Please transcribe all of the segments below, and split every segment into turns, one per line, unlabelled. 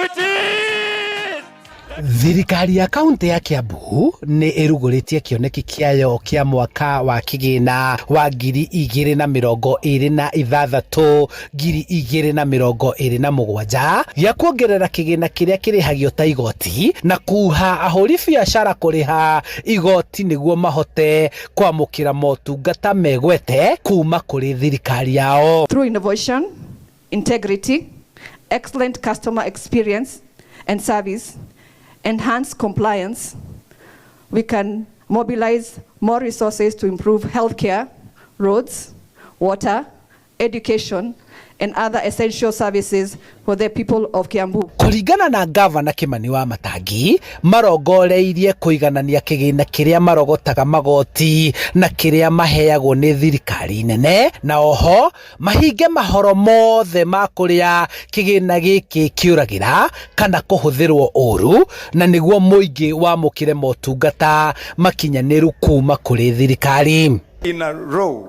Deputy!
Thirikari ya kaunti ya Kiambu nĩ ĩrugũrĩtie kĩoneki kĩayo kĩa mwaka wa kĩgĩna wa 2026 2027 gĩa kuongerera kĩgĩna kĩrĩa kĩrĩhagio ta igoti na kuha ahũri biacara kũrĩha igoti nĩguo mahote kwamũkĩra motungata megwete kuma kũrĩ thirikari yao.
Through innovation, integrity, excellent customer experience and service, enhanced compliance, we can mobilize more resources to improve healthcare, roads, water, education, and other essential services for the people of Kiambu.
Kũringana na ngavana Kimani wa Matangi, marongoreirie kũiganania kĩgĩna kĩrĩa marogotaga magoti na kĩrĩa maheagwo nĩ thirikari nene, na oho mahinge mahoro mothe ma kũrĩa kĩgĩna gĩkĩ kĩũragĩra kana kũhũthĩrwo ũru, na nĩguo mũingĩ wamũkĩre motungata makinyanĩru kuma kũrĩ thirikari.
In a row,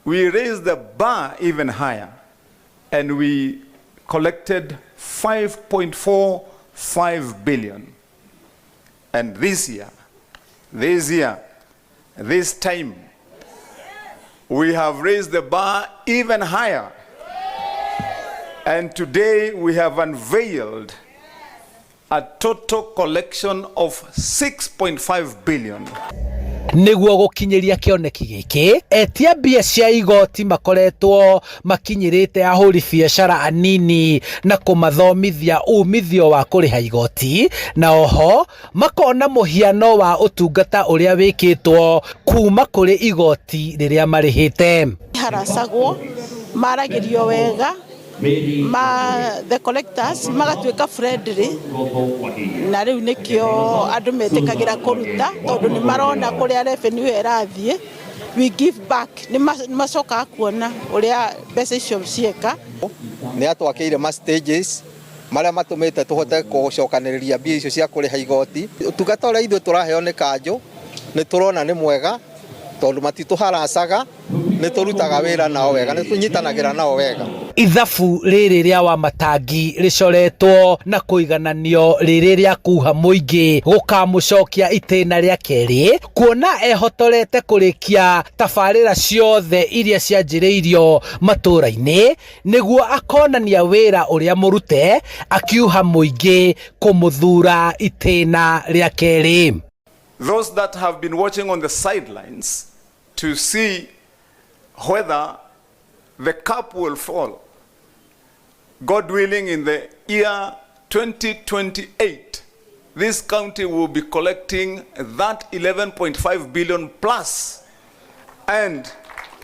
we raised the bar even higher and we collected 5.45 billion. And this year, this time, we have raised the bar even higher. And today we have unveiled a total collection of 6.5 billion.
Nĩguo gũkinyĩria kĩoneki gĩkĩ, etia mbia cia igoti makoretwo makinyĩrĩte ahũri biacara anini na kũmathomithia umithio wa kũrĩha igoti, na oho makona mũhiano wa ũtungata ũrĩa wĩkĩtwo kuma kũrĩ igoti rĩrĩa marĩhĩte.
Haracagwo, maragĩrio wega ma the collectors magatuĩka friendly, na rĩu nĩkĩo andũ metĩkagĩra kũruta, tondũ nĩ marona kũrĩa revenue ĩyo ĩrathiĩ. We give back, nĩ macokaga kuona ũrĩa mbeca icio cieka.
Nĩ atwakĩire ma stages marĩa matũmĩte tũhote gũcokanĩrĩria mbia icio cia kũrĩha igoti. Ũtungata ũrĩa ithuĩ tũraheo nĩ kanjũ nĩ tũrona nĩ mwega, tondũ matitũharacaga, nĩ tũrutaga wĩra nao wega, nĩ tũnyitanagĩra nao wega.
Ithabu rĩrĩ rĩa Wamatangi rĩcoretwo na kũigananio rĩrĩ rĩa kuha mũingĩ gũkamũcokia itĩna rĩa kerĩ, kuona ehotorete kũrĩkia tabarĩra ciothe iria cianjĩrĩirio matũra-inĩ, nĩguo akonania wĩra ũrĩa mũrute akiuha mũingĩ kũmũthura itĩna rĩa kerĩ.
Those that have been watching on the sidelines to see whether the cup will fall, God willing, in the year 2028, this county will be collecting that 11.5 billion plus, and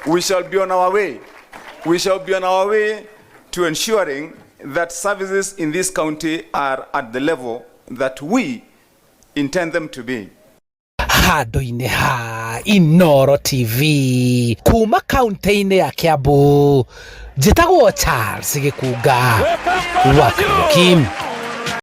we shall be on our way. We shall be on our way to ensuring that services in this county are at the level that we intend them to be.
Handũ-inĩ ha Inoro TV kuma kaunti-inĩ ya Kiambu, njĩtagwo Charles Gĩkunga wa Kariũki.